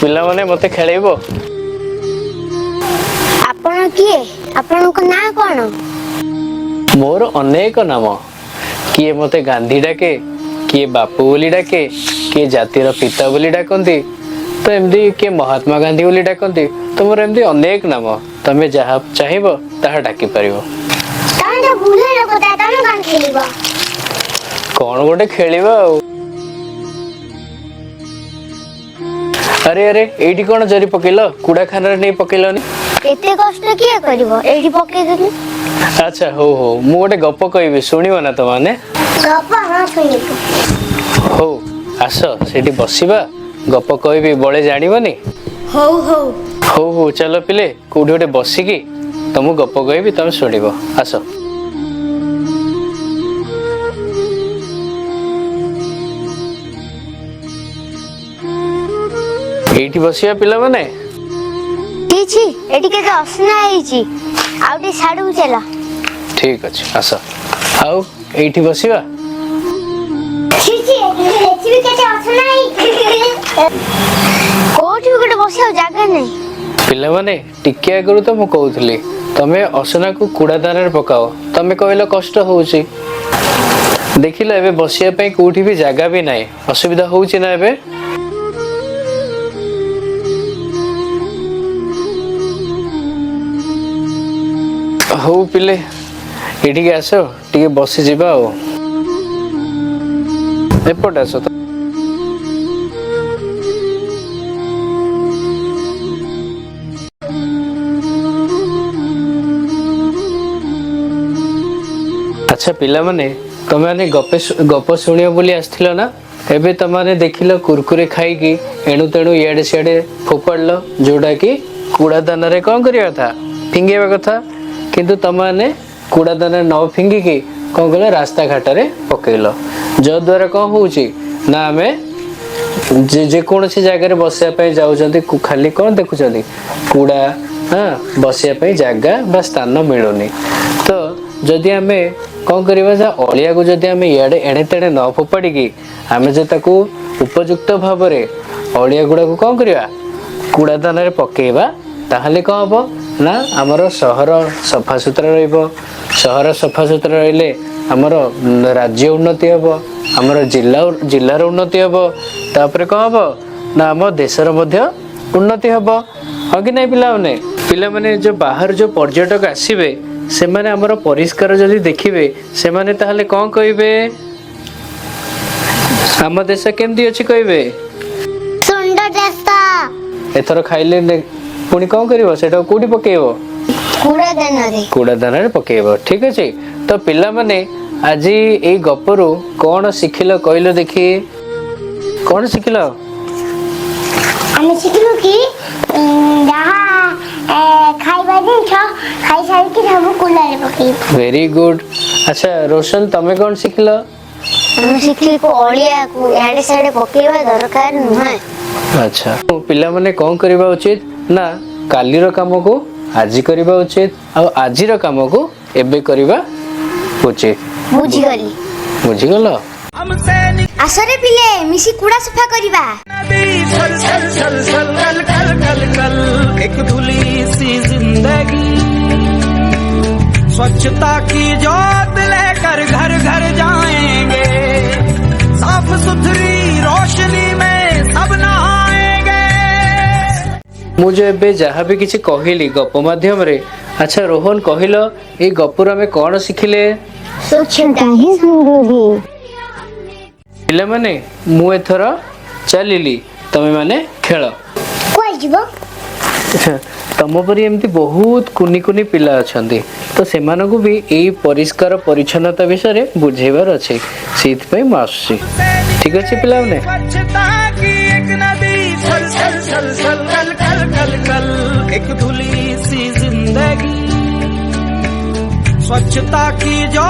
ପିଲାମାନେ, ମତେ ଖେଳେଇବ? ଆପଣ କିଏ? ଆପଣଙ୍କ ନାଁ କଣ? ମୋର ଅନେକ ନାମ। କିଏ ମତେ ଗାନ୍ଧୀ ଡାକେ, କିଏ ବାପୁ ବୋଲି ଡାକେ, କିଏ ଜାତିର ପିତା ବୋଲି ଡାକନ୍ତି, ତ ଏମିତି କିଏ ମହାତ୍ମା ଗାନ୍ଧୀ ବୋଲି ଡାକନ୍ତି। ତ ମୋର ଏମିତି ଅନେକ ନାମ, ତମେ ଯାହା ଚାହିଁବ ତାହା ଡାକି ପାରିବ। ତମେ ତ ବୁଢା ଲୋକଟା, ତମେ କଣ ଖେଳିବ? କଣ ଗୋଟେ ଖେଳିବା ଆଉ। ଆରେ ଆରେ, ଏଇଠି କଣ ଜରି ପକେଇଲ? କୁଡାଖାନାରେ ନେଇ ପକେଇଲନି? ଏତେ କଷ୍ଟ କିଏ କରିବ? ଏଇଠି ପକେଇଦେଲି। ଆଚ୍ଛା, ହଉ ହଉ, ମୁଁ ଗୋଟେ ଗପ କହିବି, ଶୁଣିବ ନା ତମାନେ? ଗପ? ହଁ, ଶୁଣିବୁ। ହଉ ଆସ, ସେଇଠି ବସିବା, ଗପ କହିବି, ବଳେ ଜାଣିବନି। ହଉ ହଉ। ହଉ ହଉ, ଚାଲ ପିଲେ, କୋଉଠି ଗୋଟେ ବସିକି ତମକୁ ଗପ କହିବି, ତମେ ଶୁଣିବ। ଆସ। ଏଇଠି ବସିବା ପିଲାମାନେ। ଛି, ଏଠି କେତେ ଅସନା ହେଇଛି, ଆଉ ଟିକେ ସାଡକୁ ଚାଲ। ଠିକ ଅଛି, ଆସ, ଆଉ ଏଇଠି ବସିବା। ଛି ଛି, ଏଠି ବି କେତେ ଅସନା ହେଇଛି, କୋଉଠି ବି ଗୋଟେ ବସିବାକୁ ଜାଗା ନାହିଁ। ପିଲାମାନେ, ଟିକେ ଆଗରୁ ତ ମୁଁ କହୁଥିଲି ତମେ ଅସନାକୁ କୁଡ଼ାଦାନରେ ପକାଅ, ତମେ କହିଲ କଷ୍ଟ ହଉଛି। ଦେଖିଲ, ଏବେ ବସିବା ପାଇଁ କୋଉଠି ବି ଜାଗା ବି ନାହିଁ। ଅସୁବିଧା ହଉଛି ନା ଏବେ? ହଉ ପିଲେ, ଏଠିକି ଆସ, ଟିକେ ବସିଯିବା। ଆଉ ଏପଟେ ଆସ ତ। ଆଚ୍ଛା ପିଲାମାନେ, ତମେମାନେ ଗପ ଶୁଣିବ ବୋଲି ଆସିଥିଲ ନା? ଏବେ ତମମାନେ ଦେଖିଲ, କୁରକୁରେ ଖାଇକି ଏଣୁ ତେଣୁ ଇଆଡେ ସିଆଡେ ଫୋପାଡ଼ିଲ, ଯୋଉଟା କି କୁଡ଼ାଦାନରେ କଣ କରିବା କଥା, ଫିଙ୍ଗିବା କଥା। କିନ୍ତୁ ତମମାନେ କୁଡ଼ାଦାନରେ ନ ଫିଙ୍ଗିକି କଣ କଲ? ରାସ୍ତାଘାଟରେ ପକେଇଲ, ଯଦ୍ୱାରା କଣ ହଉଛି ନା ଆମେ ଯେକୌଣସି ଜାଗାରେ ବସିବା ପାଇଁ ଯାଉଛନ୍ତି, ଖାଲି କଣ ଦେଖୁଛନ୍ତି? କୁଡ଼ା। ହଁ, ବସିବା ପାଇଁ ଜାଗା ବା ସ୍ଥାନ ମିଳୁନି। ତ ଯଦି ଆମେ କଣ କରିବା ଯେ ଅଳିଆକୁ ଯଦି ଆମେ ଇଆଡ଼େ ଏଣେ ତେଣେ ନ ଫୋପାଡ଼ିକି ଆମେ ଯଦି ତାକୁ ଉପଯୁକ୍ତ ଭାବରେ ଅଳିଆ ଗୁଡ଼ାକୁ କଣ କରିବା, କୁଡ଼ାଦାନରେ ପକେଇବା, ତାହେଲେ କଣ ହବ ନା ଆମର ସହର ସଫାସୁତୁରା ରହିବ। ସହର ସଫାସୁତୁରା ରହିଲେ ଆମର ରାଜ୍ୟ ଉନ୍ନତି ହବ, ଆମର ଜିଲ୍ଲାର ଉନ୍ନତି ହବ। ତାପରେ କଣ ହବ ନା ଆମ ଦେଶର ମଧ୍ୟ ଉନ୍ନତି ହବ। ହଁ କି ନାଇଁ ପିଲାମାନେ? ପିଲାମାନେ, ଯୋଉ ବାହାରୁ ଯୋଉ ପର୍ଯ୍ୟଟକ ଆସିବେ, ସେମାନେ ଆମର ପରିଷ୍କାର ଯଦି ଦେଖିବେ, ସେମାନେ ତାହେଲେ କଣ କହିବେ? ଆମ ଦେଶ କେମିତି ଅଛି କହିବେ? ସୁନ୍ଦର ଦେଶ। ଏଥର ଖାଇଲେ ପୁଣି କଣ କରିବ? ସେଟାକୁ କୋଉଠି ପକେଇବ? କୁଡ଼ାଦାନରେ। କୁଡ଼ାଦାନରେ ପକେଇବ। ଠିକ ଅଛି। ତ ପିଲାମାନେ, ଆଜି ଏଇ ଗପରୁ କଣ ଶିଖିଲ କହିଲ ଦେଖି? କଣ ଶିଖିଲ? ଆମେ ଶିଖିଲୁ କି ଯାହା ଖାଇବା ଜିନିଷ ଖାଇସାରିକି ସବୁ କୁଲାରେ ପକେଇବୁ। Very good. ଆଚ୍ଛା ରୋଶନ, ତମେ କଣ ଶିଖିଲ? ଆମେ ଶିଖିଲୁ ଅଳିଆକୁ ଇଆଡ଼େ ସିଆଡ଼େ ପକେଇବା ଦରକାର ନୁହେଁ। ଆଚ୍ଛା ପିଲାମାନେ, କଣ କରିବା ଉଚିତ ନା କାଲିର କାମକୁ ଆଜି କରିବା ଉଚିତ, ଆଉ ଆଜିର କାମକୁ ଏବେ କରିବା ଉଚିତ। ବୁଝିଗଲି। ବୁଝିଗଲ? ଆସରେ ପିଲେ, ମିଶି କୁଡ଼ା ସଫା କରିବା। छल छल छल छल कल कल कल कल एक धुली सी जिंदगी, स्वच्छता की ज्योत लेकर घर घर जाएंगे, साफ सुथरी रोशनी में सब नहाएंगे। ମୁଁ ଯୋଉ ଏବେ ଯାହା ବି କିଛି କହିଲି ଗପ ମାଧ୍ୟମରେ, ଆଚ୍ଛା ରୋହନ, କହିଲ ଏଇ ଗପରୁ ଆମେ କଣ ଶିଖିଲେ? ସ୍ୱଚ୍ଛତା ହିଁ ସମୃଦ୍ଧି। ପିଲାମାନେ, ମୁଁ ଏଥର ଚାଲିଲି, ତମେ ମାନେ ଖେଳ। କୁଆଡ଼େ ଯିବ? ତମ ପରି ଏମିତି ବହୁତ କୁନି କୁନି ପିଲା ଅଛନ୍ତି, ତ ସେମାନଙ୍କୁ ବି ଏଇ ପରିଷ୍କାର ପରିଚ୍ଛନ୍ନତା ବିଷୟରେ ବୁଝେଇବାର ଅଛି, ସେଇଥିପାଇଁ ମୁଁ ଆସୁଛି। ଠିକ ଅଛି ପିଲାମାନେ? स्वच्छता की एक नदी, छल छल छल छल कल कल कल कल एक धुली सी जिंदगी, स्वच्छता की ज्योत।